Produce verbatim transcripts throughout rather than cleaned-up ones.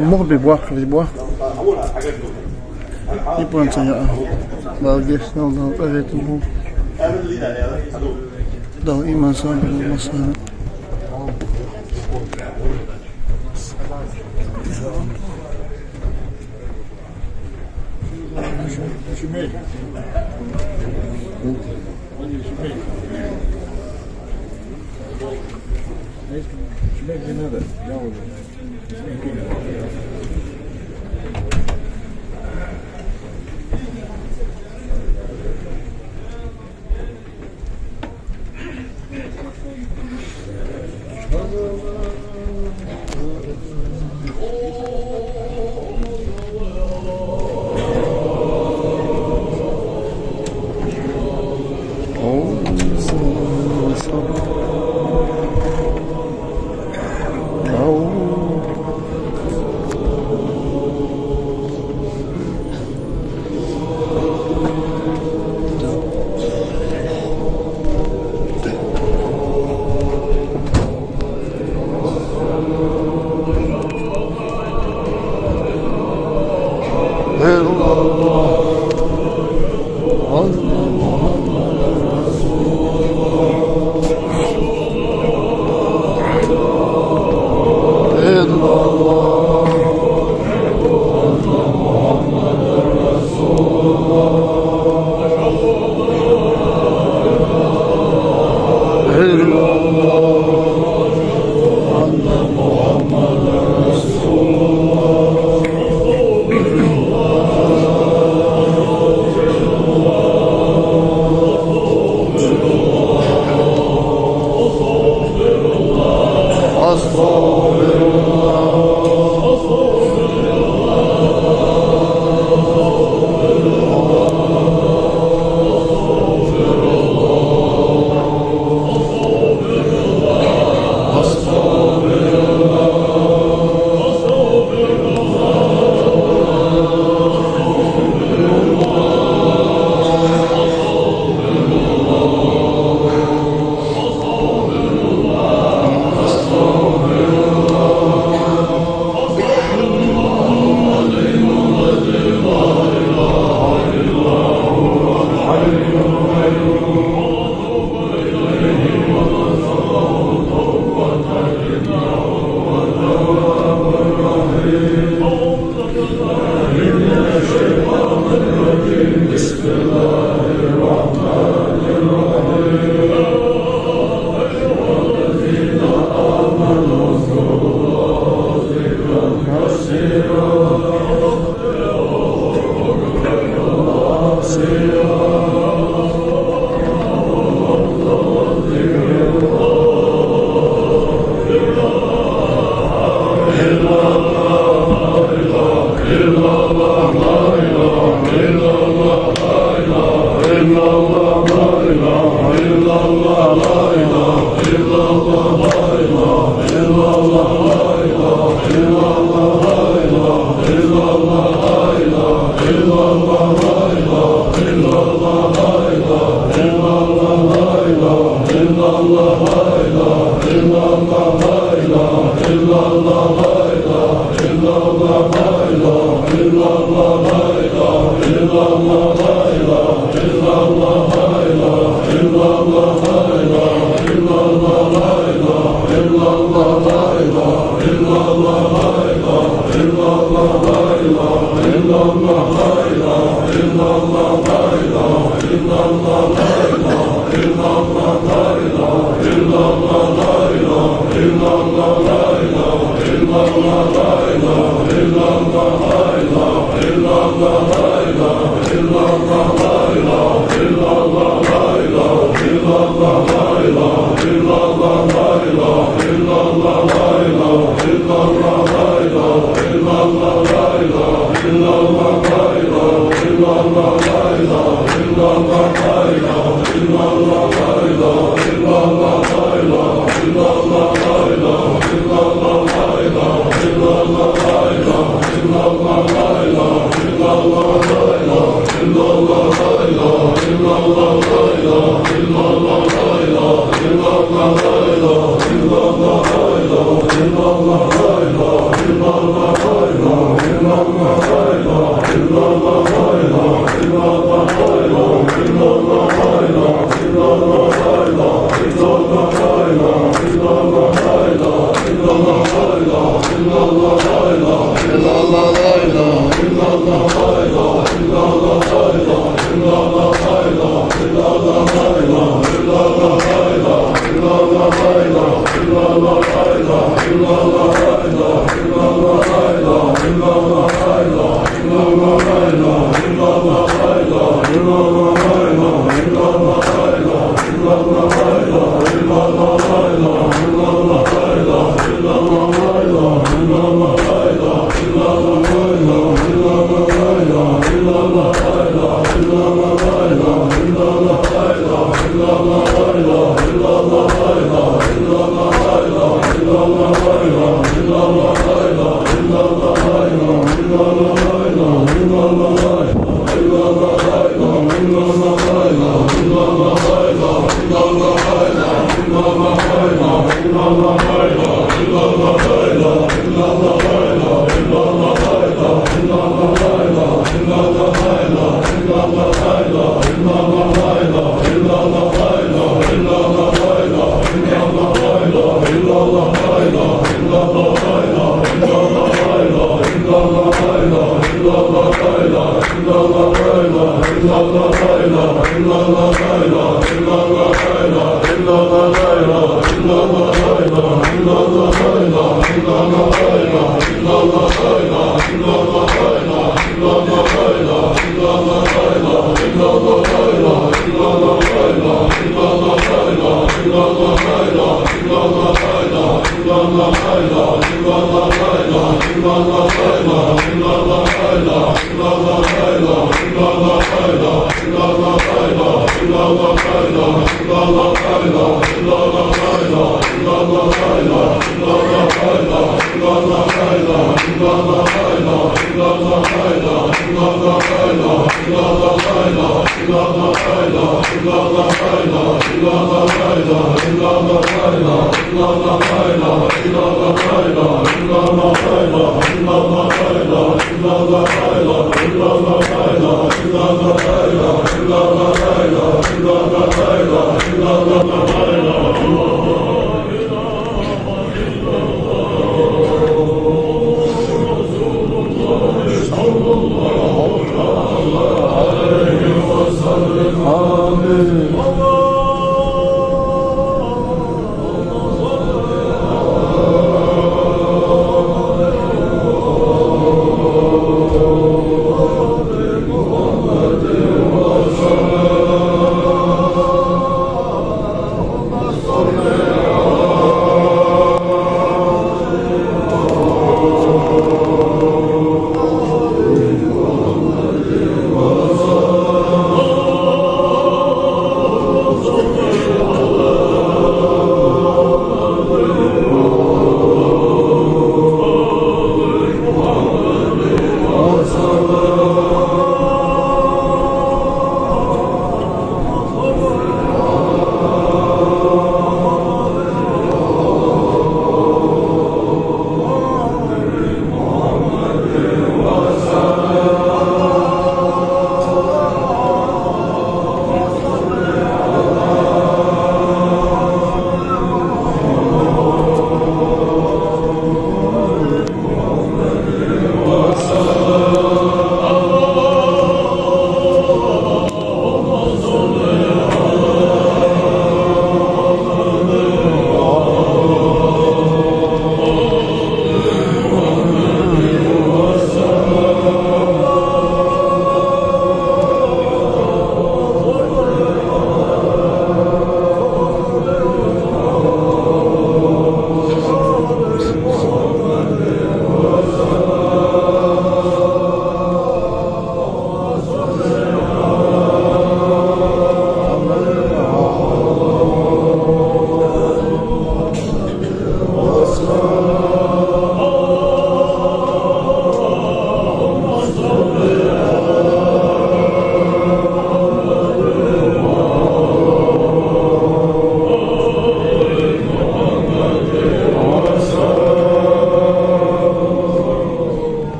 Муха бе бохкарий бо? Японца яа. Балгес, ну, ну, къавета бу. Дала иман, сабар, масана.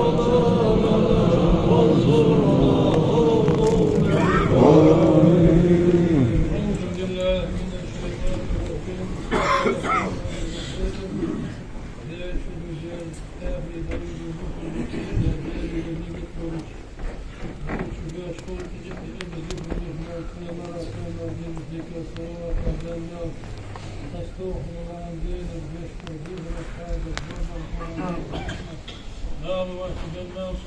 أعوذ بالله من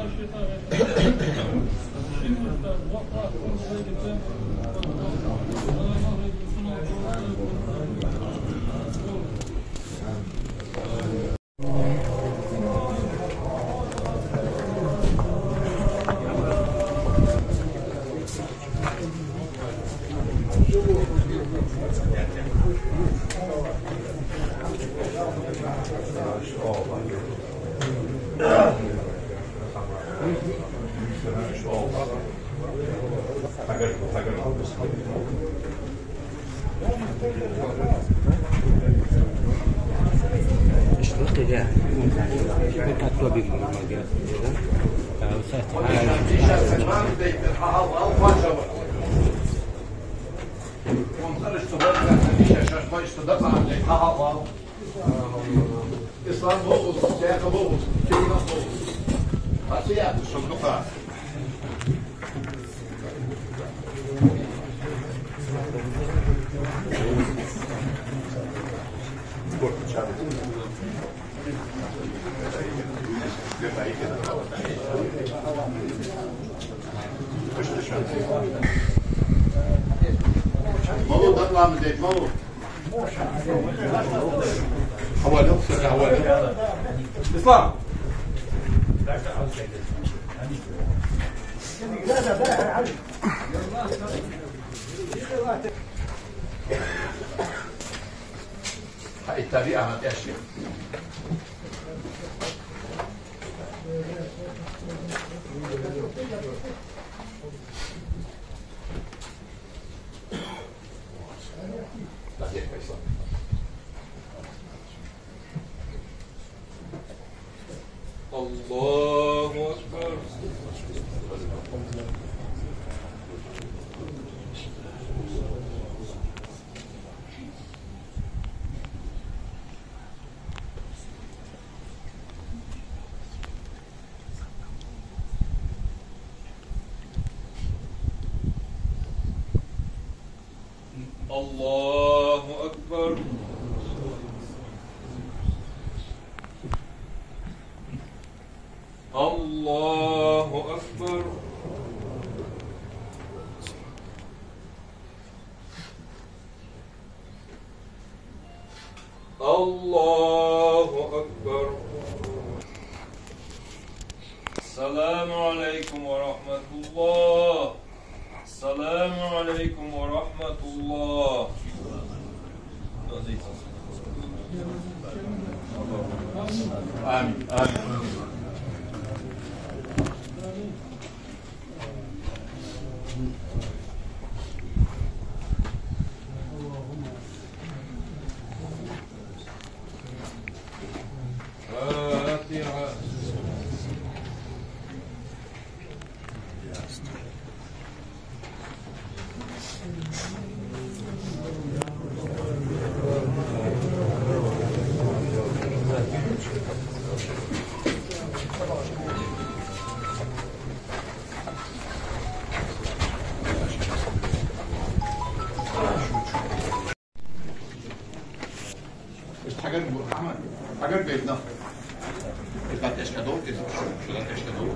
الشيطان الرجيم. Ислам болуш, Саха болуш, Кирилл болуш. Хасият шо дукха. Малу, дакъа ламаз де, малу. Хьавола, хьавола. Ислам. Хьа, иттаби, ахьа, тӀехьа. الله أكبر. الله أكبر. الله أكبر. الله أكبر. السلام عليكم ورحمة الله. السلام عليكم ورحمة الله. آمين، آمين. فاتحة. Хьагар, Ахьмад, хьагар бейт нах. Из дӀатӀехьашка довла, из шо, шо дӀатӀехьашка довла.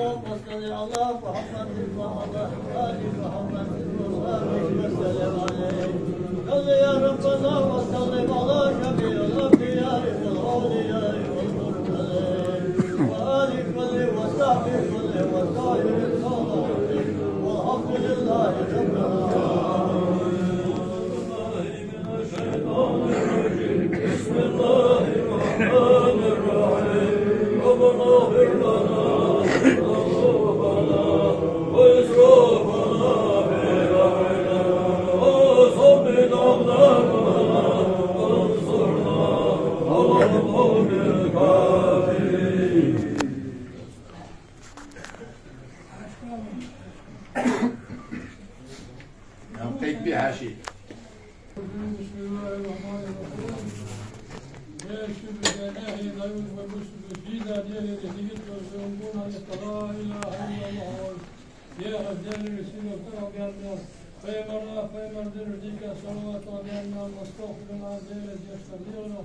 اللهم صل على محمد وعلى آل محمد وبارك وسلم عليه. صل يا ربنا وسلم على جميع الأنبياء والأولياء والمرسلين وآل كل وصحبه كل وسائر الصالحين. والحمد لله رب العالمين. نعم، قيد بها شيء. بسم الله الرحمن الرحيم. يا شبه يا ناهي لا يوجد المسلم في ذا دين يتجد ويقول أن لا إله إلا الله. يا أهل دين المسلمين، فيما لا فيما دين ديك صلوات وبيننا مستغفرنا دين يستغفرنا.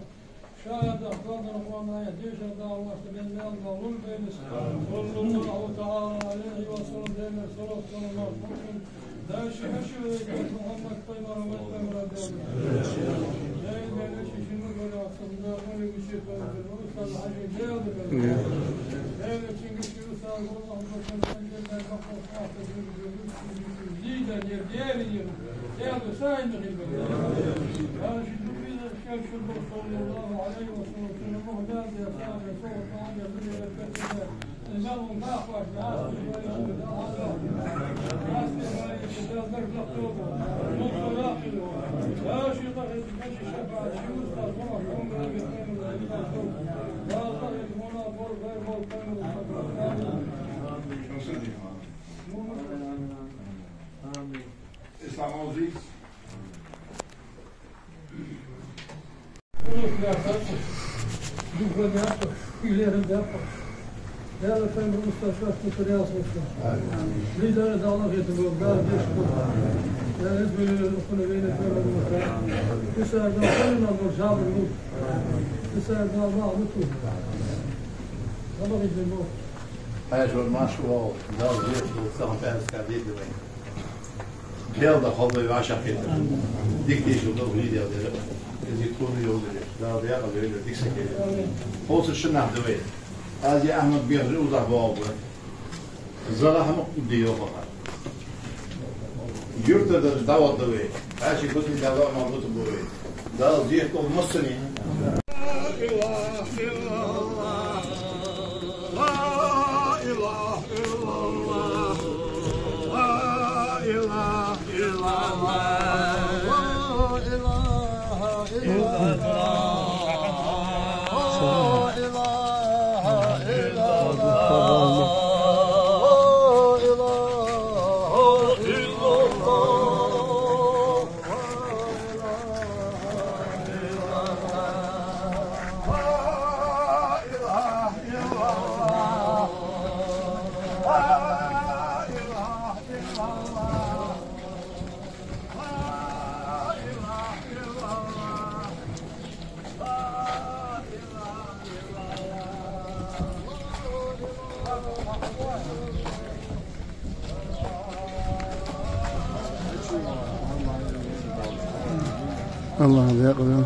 شهادة أخبرنا القرآن يهدي شهادة الله سبحانه وتعالى. صلى الله تعالى عليه وسلم. دائما الصلاة والسلام على محمد. لا شيء حشو إليك محمد طيب رمضان طيب رمضان. دائما أشي شنو ولا أقصد لا غني وشي طيب. الأستاذ الحاج دائما. دائما شنو شنو صار والله ما كان عندنا نقص حافظ. Ислам Азиз. Духьа да, духьа да, уйлерам да. Даьла, пайхамара муста шоашта тӀа раьза хилва. Амин. Вай Даьла, Дала хетам бу, Дала гешт долда. Даьла, из вай лелаеш хинна вайна пайхамара муста. Кхы саг Дала хьалха ма бу, жабар лу. Кхы саг Дала ма лу ту. Дала хетам бу. Хьажа вар маша вол, Дала гешт долда, сахан пӀаьраска дийда вай. Даьла да хьалха вай вӀашагӀкхетар. Дика тийшал долда вай Даьла дера. Из тхона йолдале, Дала декъал вайна дика саг кхийра. Хьовсар шин нах да вай. Аз я Ахьмад бехаш узахь боагӀа ба. ЗӀагӀа хӀама кхы де йоахаха. Юртара дӀавахаргда вай. Хьаьший гутин Дала ма гутаргба вай. Дала зехкал массане. لا إله إلا الله. لا إله إلا الله. لا إله إلا الله. لا إله إلا الله. لا إله إلا الله. لا إله إلا الله. АллахӀа декъал.